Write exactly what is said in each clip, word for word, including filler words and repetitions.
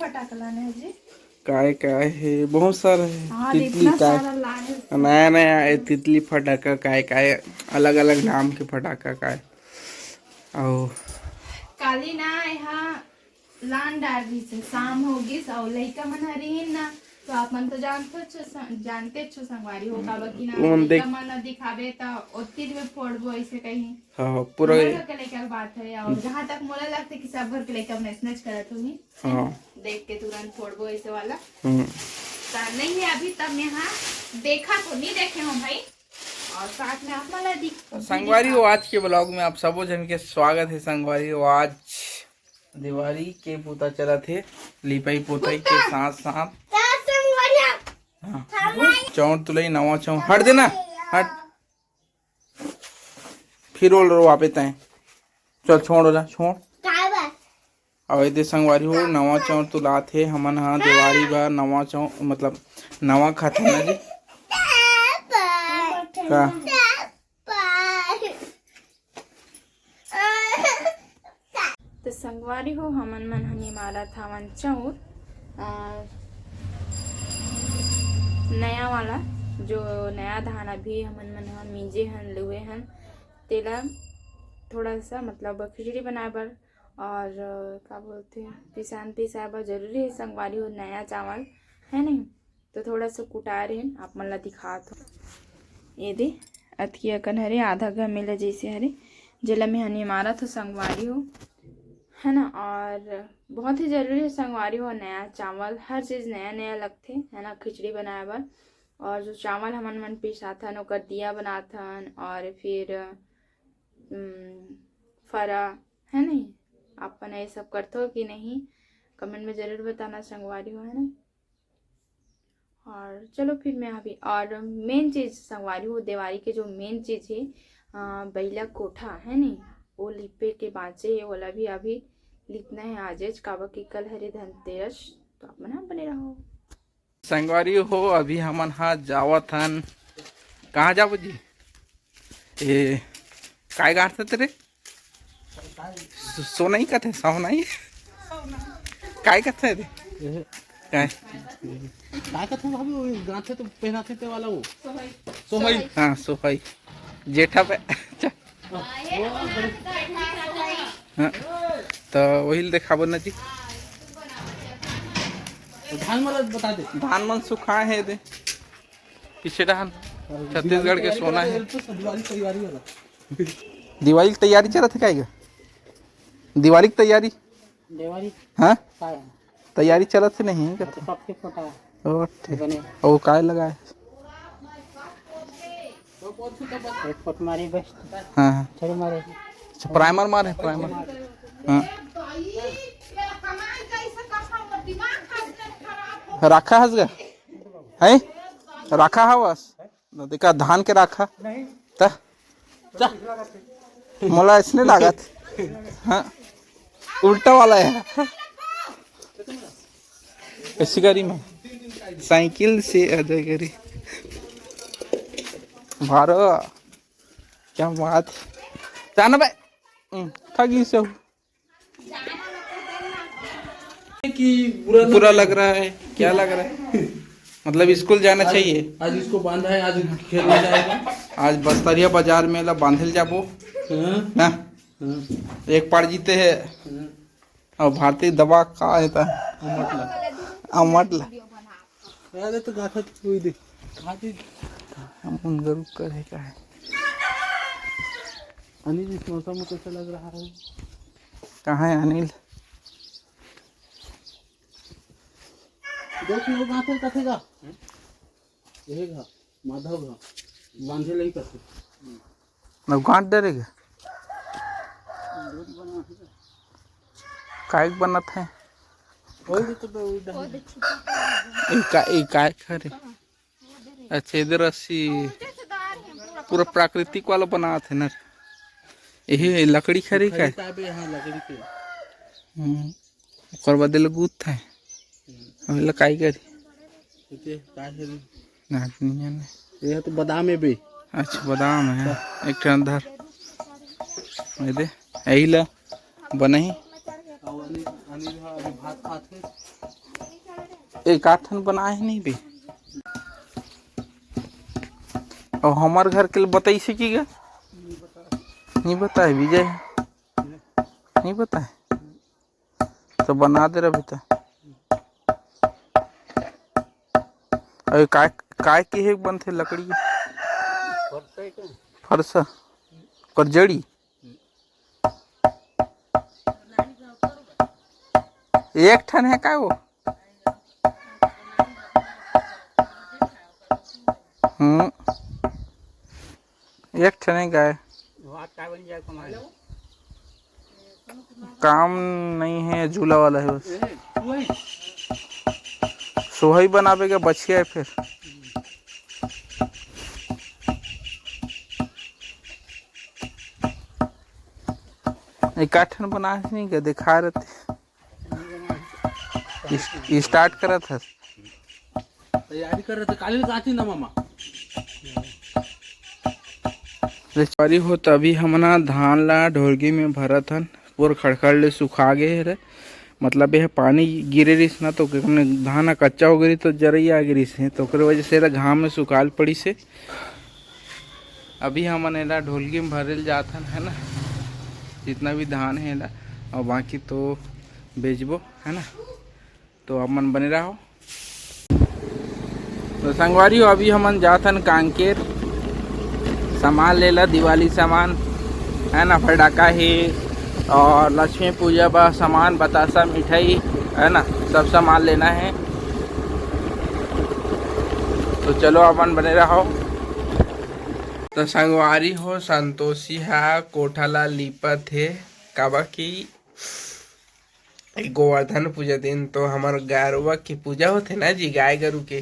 फटाका लाने हे जी। काय काय हे, बहुत सारा हे। हाँ, तितली इतना काय, सारा लाने। नया नया हे तितली फटाका, काय काय, अलग अलग नाम के फटाका काय। अउ काली ना यहाँ लान डार रहिस हे, शाम हो गिस, अउ लइका मन ह रहिन ना, तो आप मन तो जानते छो, जानते छो संगवारी हो, काबर कि ना उमन देख- लइका मन ला दिखाबे त ओतकी में फोड़बो, ऐसे कहीं। हाँ, पूरा हमर घर के लइका के बात हे, अउ जहाँ तक मोला लगथे कि सब घर के लइका मन ऐसने करत होही। हाँ। देख के तुरंत फोड़बो ऐसे वाला। हम्म। त नहीं है अभी, तब मैं हाँ देखा तो नहीं देखे हूँ भाई, और साथ में आप मन ला दिख- संगवारी हो, आज के vlog में आप सबो जन के स्वागत हे। संगवारी हो, आज देवारी के पोता चलत हे, लिपाई पोताई के साथ साथ। हाँ। चाउर तुलई, नवा चाउर, हट देना, हट। फिर ओल रोवाबे तैं। चल, छोड़ ओला, छोड़। अउ एदे संगवारी हो, नवा चाउर तुलात हे, हमन हा देवारी बर नवा चाउर, मतलब नवा खाथे ना जी। का? तो संगवारी हो, हमन मन ह निमारत हवन चाउर, आ, नया वाला, जो नया धान अभी हमन मन ह मिंजे हन, लुए हन, तेला थोड़ा सा, मतलब, खिचड़ी बनाए बर, और, अ, का बोलथे, पिसान पिसाए बर जरूरी हे संगवारी हो, नया चावल, है नहीं? तो थोड़ा सा कुटाए रहेन, आप मन ला दिखात हो। ये दे, अतकी अकन हरे, आधा घमेला जैसे हरे, जेला मैं हनी मारत हो संगवारी हो, है ना। और बहुत ही जरूरी है संगवारी हो, नया चावल, हर चीज नया नया लगथे, है ना, खिचड़ी बनाए बर। और जो चावल हमन मन पिसाथन, ओकर दिया बनाथन, और फिर, उम, फरा, है नहीं, आप मन ये सब करथो कि नहीं, कमेंट में जरूर बताना संगवारी हो, है ना। और चलो फिर मैं अभी, और मेन चीज संगवारी हो, देवारी के जो मेन चीज हे, अ, बइला कोठा है नी, वो लिपे के बांचे हे, ओला भी अभी लिपना हे आजेच, काबर कि कल हरे धनतेरस, तो आप मन ह बने रहो। संगवारी हो, अभी हमन हा जावत हन, कहाँ जाबो जी? ए, काय गांठ तेरे? सो-, सोनई कथे, सोनई? काय कथे रे? एहे। काय? काय कथे भाभी, वो गांठे तो पहनाथे ते वाला वो। सोहई। हाँ, सोहई। जेठा पे। हाँ, तो वही ल देखाबो ना जी। धान वाला बता दे। धान मन सुखाए हे दे। पीछे डहन छत्तीसगढ़ के सोना हे। दिवाली तैयारी वाला। दिवाली की तैयारी चलत हे का? दिवाली की तैयारी? दिवाली हाँ? का है? तैयारी चलत हे नहीं? तो सबके फोटा है। ओ, ठीक। बने। ओ, काय लगाए? एक फोट मारे बस। हाँ, हाँ। चलो मारे। अच्छा, primer मारे, primer। हाँ। राखा हस गा? हैं? राखा हवस? न देखा धान के राखा। त? जा। मोला इसने लागत। हाँ। उल्टा वाला है। ऐसी गाड़ी में। साइकिल से आ जाए गाड़ी। भारो। क्या बात। जाना बे। हम्म, खा गई सब। कि बुरा ना बुरा लगे। लग रहा है, क्या लग रहा है? मतलब स्कूल जाना आज, चाहिए। आज इसको बांधा है, आज खेलने जाएगा। आज बस्तरिया बाजार में ला बांधे ल जाबो। हाँ। ना? हाँ। एक पार जीते हैं। हाँ। और भारतीय दवा का है ता? अमटला। अमटला। अरे तो गाथा तो कोई दे। खाती। हम उन गरुड़ कर है का है? अनिल, इस मौसम में कैसा लग रहा है? कहाँ है अनिल? देख लो, गांठ कथेगा। ये घा, माधव घा, बांधे लई कथे। ना गांठ डरेगा? काय बनत है? और तो, तो उधर। ई का, ई काय खरे? अच्छा, इधर रस्सी पूरा प्राकृतिक वाला बनात है ना। यही लकड़ी खरी का? खरी का बे, हाँ, लकड़ी के। हम्म। ओकर बाद एला गूंथथे। हम्म। अब एला काई करी? इते का करी? नाक नियन है। ये तो बादाम है बे। अच्छा, बादाम है। एक ठन धर। ये दे। यही ला बनाही। अभी भात खात हे। एक आठन बनाए हे नहीं बे। और हमार घर के लिए बताई से की गा? नहीं बताए विजय, नहीं बताए। तो बना दे रहा बेटा। अरे काय, काय के हे बनथे लकड़ी के? फरसा। ओकर जड़ी? एक ठन हे का वो? हम्म, एक ठन हे गाय। काम नहीं है, झूला वाला है बस। सोहई बनावे के बछिया है फिर। एक आठन बना नहीं के दिखा रहते। स्टार्ट करत हस। तैयारी कर रहे थे, काली काची ना मामा। सॉरी हो, तभी हमन ह धान ला ढोलगी में भरत हन। पूरा खड़खड़ ले सुखा गे हे रे। मतलब यह पानी गिरे रिस ना, तो ओकर धान ह कच्चा हो गे रिस, तो जरई आ गे रिस हे, तो ओकर वजह से एला घाम में सुखाल पड़िस हे। अभी हमन एला ढोलगी में भरे ल जात हन, है ना, जितना भी धान है एला, और बाकी तो बेचबो, है ना। तो आप मन बने रहो। तो संगवारी हो, अभी हमन जाथन कांकेर सामान लेला, दिवाली सामान है ना, फटाका हे और लक्ष्मी पूजा बा सामान, बतासा, मिठाई है ना, सब सामान लेना है। तो चलो अपन बने रहो। तो संगवारी हो, संतोषी हा कोठा ला लीपत हे, काबर कि गोवर्धन पूजा दिन तो हमर गरवा के पूजा होथे ना जी, गाय गरु के,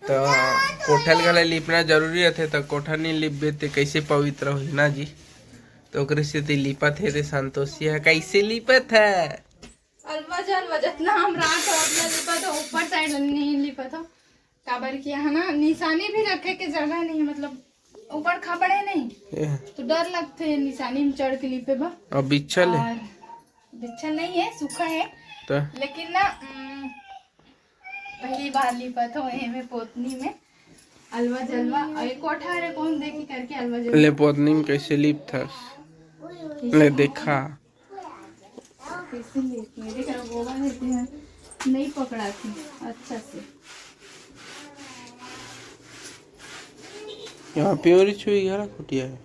तो कोठा ल घला लिपना जरूरी रथे। तो कोठा नहीं लिपबे ते कैसे पवित्र होही ना जी? तो ओकरे सेती लिपत हे रे संतोषी ह। कैसे लिपत है? अलवा जलवा जतना हम रात हो अपना लिपत हो, ऊपर साइड नहीं लिपत हो, काबर कि यहाँ ना निशानी भी रखे के जगह नहीं है, मतलब ऊपर खपड़े नहीं, ये। तो डर लगथे निशानी में चढ़ के लिपे बा। अब बिच्छल है? और बिच्छल नहीं है, सूखा है। तो? लेकिन ना, उम, पहली बार लिपत हो एमे पोतनी में, अलवा जलवा, और ये कोठा रे कौन देखी करके अलवा जलवा। ले पोतनी में कैसे लिपथस? कैसे ले लिपथस? देखा। कैसे लिपथस? देख रहा, गोबर देते हैं, नहीं पकड़ा थी अच्छा से। यहाँ प्योरी छुई घरा खुटिया है।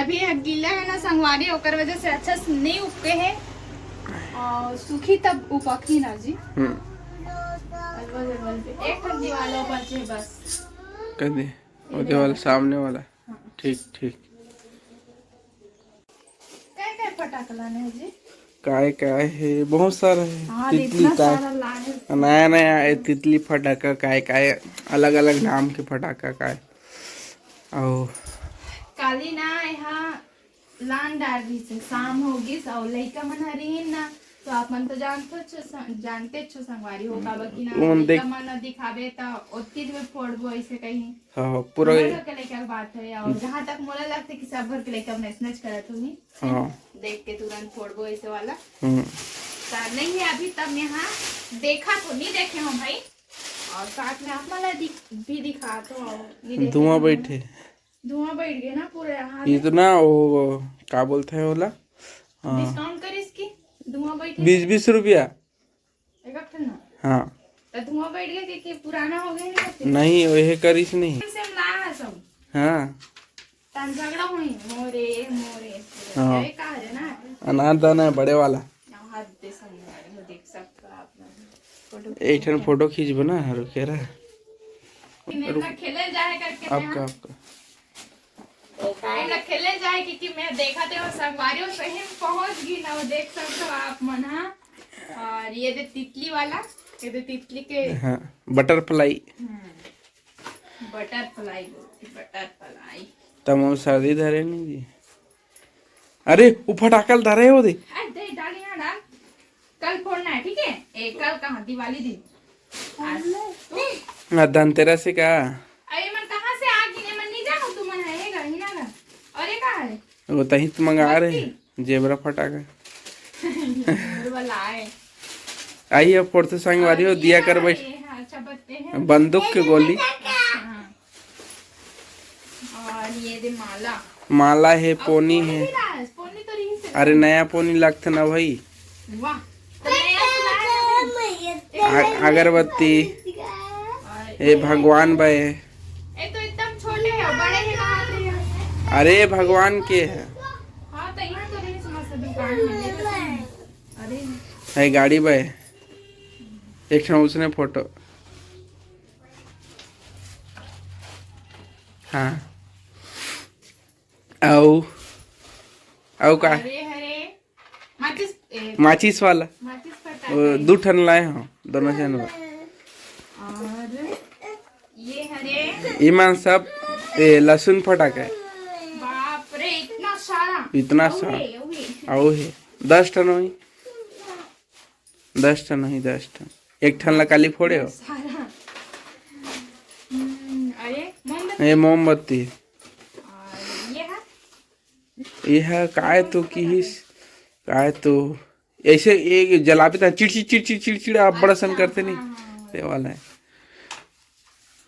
अभी ये गीला है ना संगवारी, ओकर वजह से अच्छा से नहीं उपके है और सूखी तब उपकही ना जी। हम्म। अलवा जलवा पे एक ठन दीवाल और बचे बस। कर दे। वो ये दीवाल वाला। सामने वाला। हाँ। ठीक, ठीक। काय काय फटाका लाने हैं जी? काय काय है, बहुत सारा है। हाँ, तितली इतना का सारा लाने हैं। नया नया है, तितली फटाका, काय काय, अलग अलग नाम के फटाका काय। और काली ना यहाँ लान डार रहिस हे, शाम हो गिस, अउ लइका मन ह रहिन ना, तो आप मन तो जानते छो, स-, जानते छो संगवारी हो, काबर कि ना ओमन लइका देख- मन ल दिखाबे त ओतकी देर फोड़बो, अइसे कहीं। हाँ, पूरा हमर घर के लइका के बात है, अउ जहाँ तक मोला लगथे कि सब घर के लइका मन अइसनेच करत होही, हाँ। देख के तुरंत फोड़बो, अइसे वाला। हम्म। त नहीं है अभी, तब यहाँ देखा तो नहीं देखे हो भाई, और साथ में आप मन ला दिख-, भी दिखा तो, नहीं देखे धुआं हो। बैठे। धुआं बैठ गया ना पूरे हाथ में। इतना वो का बोलते हैं ओला? हाँ। डिस्काउंट करिस कि धुआं बैठ गया? बीस बीस रुपया। एक हफ्ते ना? हाँ। तो धुआं बैठ गया कि, कि पुराना हो गया ना? नहीं, वही करिस नहीं। से हम लाया है सब। हाँ। तन झगड़ा हुई, मोरे, मोरे। हाँ। ये का है ना? अनार दाना है बड़े वाला। हाँ, हाथ दे संग में, देख सकते हो आप लोग। फोटो एक ठन फोटो खींच बना, रुके रहा। कि मेरे रुक। साथ खेले जाए करके आपका, मैं आपका। एला खेले जाए कि, कि मैं देखा थे वो संगवारी, वो सही में पहुंच गई ना, वो देख सकते हो आप मन, हाँ। और ये दे तितली वाला, ये दे तितली के हाँ, बटरफ्लाई। हम्म, बटरफ्लाई बोलती, बटरफ्लाई। तमाम सर्दी धरे नहीं जी। अरे, वो फटाकल धरे हो दे। अरे, दे, डाल यहाँ डाल। कल फोड़ना है, ठीक है? ए, कल कहाँ? दिवाली दिन। आज। ना धनतेरस से का? अरे, मन कहाँ से आ गई? मन नहीं जानो, तू मन है, ये घर, ही ना घर। और ये कहाँ है? वो तही तो मंगा रहे हैं, जेबरा फटाका। जेबरा वाला आ आइए, फोड़थे संगवारी हो, दिया कर बैठ। ये, हाँ, अच्छा, बत्ते हैं। बंदूक के गोली। हाँ। और ये दे माला। माला है, और पोनी पोनी है। भी लाए, पोनी तो रही से। अरे, नया पोनी लगथे ना भाई। वाह। तो नया सिला दे। आ-, अगरबत्ती। और ये भगवान बे। ये तो एकदम छोटे हैं, बड़े हैं, कहाँ से हैं? अरे, भगवान के है। हाँ, तो यहाँ तो रही समझ से दुकान में ले लेते हैं। अरे। है गाड़ी बे। एक ठन उसने फोटो। हाँ। अउ, अउ का? अरे, हरे, माचिस, ए, माचिस वाला। माचिस पटाखा वो है। दू ठन लाए हो, दोनों झन बर। और ये हरे। इमन सब, ए, लहसुन फटाका है। बाप रे, इतना सारा। इतना अउ सारा। है, अउ है। अउ है। दस ठन होई। दस ठन नहीं, दस ठन। एक ठन ला काली फोड़े हो। सारा। हम्म, अरे, मोमबत्ती। ये मोमबत्ती। और ये है? ये है, काय तो किहिस, काय तो ऐसे एक जलाबे त चिड़चिड़, चिड़चिड़, चिड़चिड़, आप बड़ा सन अच्छा, करते नहीं। हाँ, हाँ, हाँ। ये वाला है।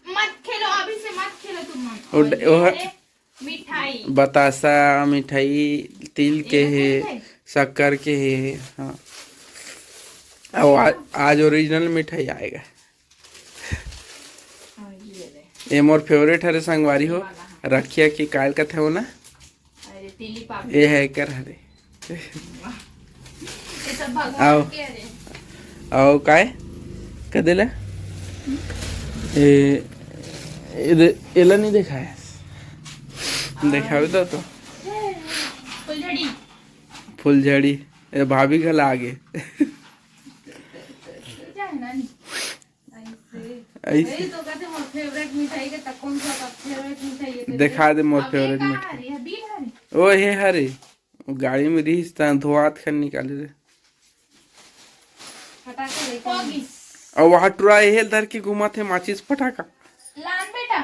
मत खेलो, अभी से मत खेलो तुम। वो और ड-, ये वो है। है मिठाई। बतासा मिठाई, तिल के ये है, है। शक्कर के है, हाँ। अब आज, आज ओरिजिनल मिठाई आएगा। हाँ, ये ले। ये मोर फेवरेट हरे संगवारी हो, ये वाला, हाँ। रखिया के कायल कथे हो ना। अरे, तिली पापड़ी। ये है एकर हरे। ये सब भगवान आओ। के हरे। आओ, काय? का देला? ए, ए दे, एला नहीं देखा है। देखावे तो, तो। फुलझड़ी। फुलझड़ी। ए, भाभी घला आगे। क्या है नानी? ऐसे। ऐसे। वही तो कहते मोर फेवरेट मिठाई के, त कौन सा का फेवरेट मिठाई है तेरे? देखा दे मोर अब ये फेवरेट कहाँ मिठाई। हरे? ये बीच हरे? ओ हे हरे, गाड़ी में रहिस त धोआत खन निकाले रे। फटाके लेके होगी। अउ वहाँ टुरा एहे ल धर के घूमत हे माचिस फटाका। लान बेटा।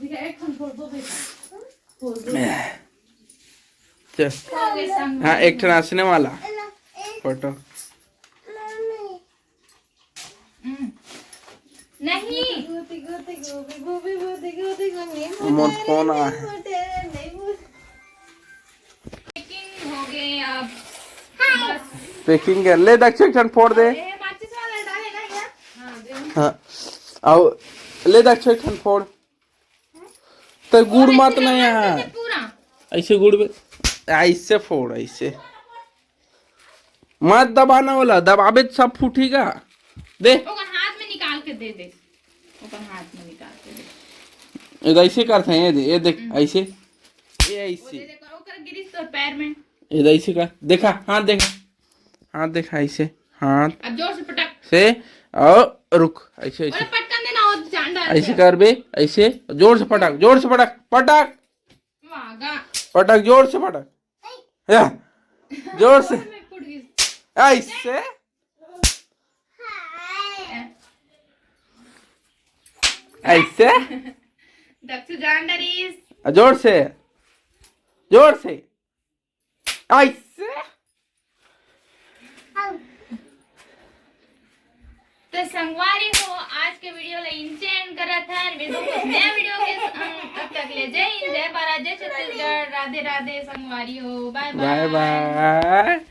ठीक है, एक ठन फोड़ दो बेटा। फोड़ दो। चल। हो गए संग। हाँ, एक ठन हंसने वाला फोटो। हम्म। नहीं। मोर फोन आ है। पैकिंग हो गए अब। बस। पैकिंग कर ले, दक्षिण ठन फोड़ दे। ये माचिस वाला डाले ना यार। हाँ, दे। हाँ, आओ, ले दक्षिण ठन फोड़। तो गुड़ मत ना यहाँ। पूरा। ऐसे गुड़ में, ऐसे फोड़, ऐसे। मत दबाना वाला, दबाबे तो सब फूटेगा। दे। ओकर हाथ में निकाल के दे दे। ओकर हाथ में निकाल के दे। ये तो ऐसे करते हैं, ये दे, ये देख, हम्म। ऐसे। ये वो ऐसे। दे दे, ओकर गिरिस तोर पैर में। ये तो ऐसे कर, देखा, हाथ देखा। हाथ देखा, ऐसे। हाथ। अब जोर से पटक। से, और रुक, ऐसे, ऐसे। अरे पटकन देना, वो जान डाल ऐसे दे। करबे, ऐसे। जोर से पटक, जोर से पटक, पटक। वागा। पटक, जोर से पटक। या, जोर से। में फूट गई। ऐसे। ऐसे। दक्षु जान डरिस। जोर से। जोर से। ऐसे। तो संगवारी हो, आज के वीडियो ला इंचे एंड करत हन। मिलबो कुछ नया वीडियो के संग। तब तक ले जय हिंद, जय भारत, जय छत्तीसगढ़। राधे राधे संगवारी हो, बाय बाय बाय। बाय।